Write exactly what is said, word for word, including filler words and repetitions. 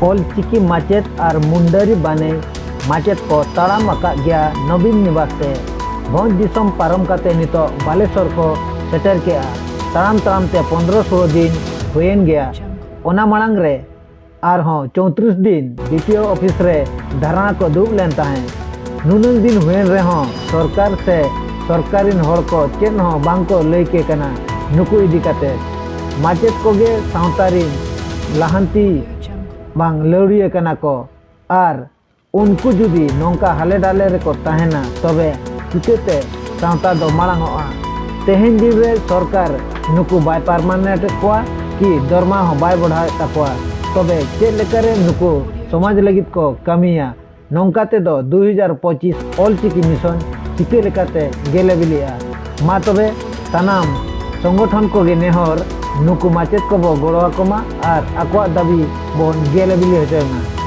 ᱚᱞ ᱪᱤᱠᱤ ᱢᱟᱪᱮᱫ ᱟᱨ ᱢᱩᱱᱰᱟᱹᱨᱤ ᱵᱟᱱᱟᱭ ᱢᱟᱪᱮᱫ ᱠᱚ ᱛᱟᱲᱟᱢ ᱟᱠᱟᱫ ᱜᱮᱭᱟ ᱱᱚᱵᱤᱱ ᱱᱤᱵᱟᱥ ᱛᱮ᱾ ᱵᱷᱚᱸᱡᱽ ᱫᱤᱥᱚᱢ ᱯᱟᱨᱚᱢ ᱠᱟᱛᱮ ᱱᱤᱛᱚᱜ ᱵᱟᱞᱮᱥᱚᱨ ᱠᱚ ᱥᱮᱴᱮᱨ ᱠᱮᱜᱼᱟ᱾ ᱛᱟᱲᱟᱢ ᱛᱟᱲᱟᱢ ᱛᱮ ᱯᱚᱱᱫᱽᱨᱚ ᱥᱳᱞᱳ ᱫᱤᱱ ᱦᱩᱭᱮᱱ ᱜᱮᱭᱟ᱾ ᱚᱱᱟ ᱢᱟᱲᱟᱝ ᱨᱮ ᱟᱨᱦᱚᱸ ᱪᱳᱭᱛᱨᱤᱥ ᱫᱤᱱ ᱰᱤ ᱯᱤ ᱳ ᱚᱯᱷᱤᱥ ᱨᱮ ᱫᱷᱟᱨᱱᱟ ᱠᱚ ᱫᱩᱲᱩᱵ ᱞᱮᱱ ᱛᱟᱦᱮᱸᱫ᱾ ᱱᱩᱱᱟᱹᱝ ᱫᱤᱱ ᱦᱩᱭᱮᱱ ᱨᱮᱦᱚᱸ ᱥᱚᱨᱠᱟᱨ ᱥᱮ ᱥᱚᱨᱠᱟᱨᱤᱱ ᱦᱚᱲ ᱠᱚ ᱪᱮᱫ ᱦᱚᱸ ᱵᱟᱝ ᱠᱚ ᱞᱟᱹᱭ ᱠᱮ ᱠᱟᱱᱟ ᱱᱩᱠᱩ ᱤᱫᱤ ᱠᱟᱛᱮ᱾ ᱢᱟᱪᱮᱫ ᱠᱚᱜᱮ ᱥᱟᱶᱛᱟ ᱨᱤᱱ ᱞᱟᱦᱟᱱᱛᱤ ᱵᱟᱝ ᱞᱟᱹᱣᱲᱤᱭᱟᱹ ᱠᱟᱱᱟ ᱠᱚ᱾ ᱟᱨ ᱩᱱᱠᱩ ᱡᱩᱫᱤ ᱱᱚᱝᱠᱟ ᱦᱟᱞᱮ ᱰᱟᱞᱮ ᱨᱮᱠᱚ ᱛᱟᱦᱮᱱᱟ, ᱛᱚᱵᱮ ᱪᱤᱠᱟᱹᱛᱮ ᱥᱟᱶᱛᱟ ᱫᱚ ᱢᱟᱲᱟᱝ ᱚᱜᱼᱟ? ᱛᱮᱦᱮᱧ ᱫᱤᱱ ᱨᱮ ᱥᱚᱨᱠᱟᱨ ᱱᱩᱠᱩ ᱵᱟᱭ ᱯᱟᱨᱢᱟᱱᱮᱱᱴ ᱮᱫ ᱠᱚᱣᱟ ᱠᱤ ᱫᱚᱨᱢᱟ ᱦᱚᱸ ᱵᱟᱭ ᱵᱚᱲᱦᱟᱣᱮᱫ ᱛᱟᱠᱚᱣᱟ, ᱛᱚᱵᱮ ᱪᱮᱫ ᱞᱮᱠᱟᱨᱮ ᱱᱩᱠᱩ ᱥᱚᱢᱟᱡᱽ ᱞᱟᱹᱜᱤᱫ ᱠᱚ ᱠᱟᱹᱢᱤᱭᱟ? ᱱᱚᱝᱠᱟ ᱛᱮᱫᱚ ᱫᱩ ᱦᱟᱡᱟᱨ ᱯᱚᱸᱪᱤᱥ ᱚᱞ ᱪᱤᱠᱤ ᱢᱤᱥᱚᱱ ᱪᱤᱠᱟᱹ ᱞᱮᱠᱟᱛᱮ ᱜᱮᱞᱮ ᱵᱤᱞᱤᱜᱼᱟ? ᱢᱟ ᱛᱚᱵᱮ ᱥᱟᱱᱟᱢ ᱥᱚᱝᱜᱚᱴᱷᱚᱱ ᱠᱚᱜᱮ ᱱᱮᱦᱚᱨ, ᱱᱩᱠᱩ ᱢᱟᱪᱮᱫ ᱠᱚᱵᱚ ᱜᱚᱲᱚ ᱟᱠᱚ ᱢᱟ ᱟᱨ ᱟᱠᱚᱣᱟᱜ ᱫᱟᱹᱵᱤ ᱵᱚᱱ ᱜᱮᱞᱮ ᱵᱤᱞᱤ ᱦᱚᱪᱚᱭ ᱢᱟ᱾